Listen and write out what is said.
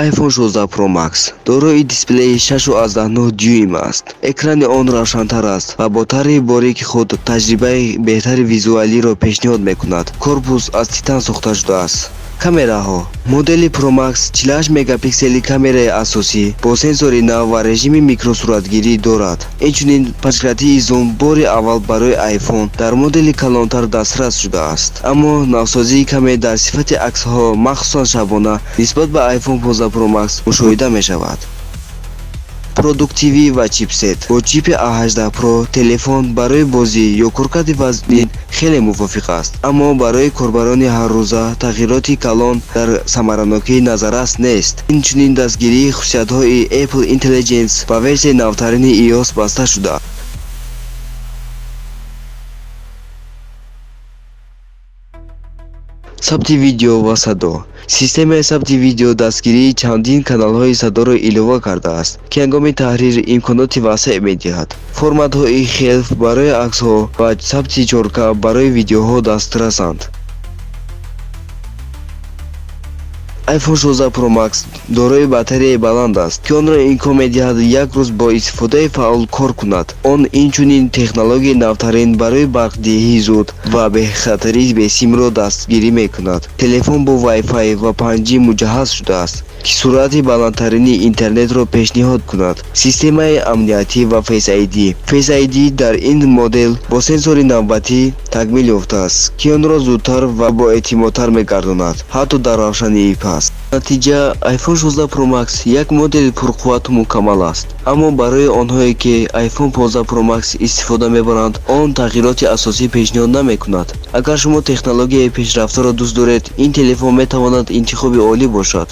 iPhone 16 Pro Max дорои дисплеи 6,9 дюйм аст. Экрани он равшантар аст ва бо тарҳи борики худ таҷрибаи беҳтари визуалиро пешниҳод мекунад. Корпус аз титан сохта шудааст. Камераҳо. Модели Pro Max 48 мегапиксели камераи асосӣ бо сенсори нав ва режими микросуратгирӣ дорад. Инчунин панҷкратии зум бори аввал барои iPhone дар модели калонтар дастрас шудааст. Аммо навсозии каме дар сифати аксҳо, махсусан шабона, нисбат ба iPhone 15 Pro Max мушоҳида мешавад. Продуктивӣ ва чипсет. Бо чипи A18 Pro телефон барои бозӣ ё коркарди вазнин хеле мувофиқ аст, аммо барои корбарони ҳаррӯза тағйироти калон дар самаранокӣ назаррас нест. Инчунин дастгирии хусусиятҳои Apple Intelligence ба версияи навтарини iOS баста шуда. Сабти видео ва садо. Системаи сабти видео дастгирии чандин каналҳои садоро илова кардааст, ки ҳангоми таҳрир имконоти васеъ медиҳад. Форматҳои HEIF барои аксҳо ва сабти 4К барои видеоҳо дастрасанд. iPhone 16 Pro Max дорои батареяи баланд аст, ки онро имкон медиҳад як рӯз бо истифодаи фаъол кор кунад. Он инчунин технологияи навтарин барои барқдиҳии зуд ва бехатарии бесимро дастгирӣ мекунад. Телефон бо Wi-Fi ва 5G муҷаҳҳаз шудааст, ки суръати баландтарини интернетро пешниҳод кунад. Системаи амниятӣ ва Face ID. Face ID дар ин модел бо сенсори навбатӣ такмил ёфтааст, ки онро зудтар ва боэътимодтар мегардонад, ҳатто дар равшании паст. Натиҷа, iPhone 16 Pro Max як модели пурқуввату мукаммал аст, аммо барои онҳое, ки iPhone 15 Pro Max истифода мебаранд, он тағйироти асосӣ пешниҳод намекунад. Агар шумо технологияи пешрафтаро дӯст доред, ин телефон метавонад интихоби олӣ бошад.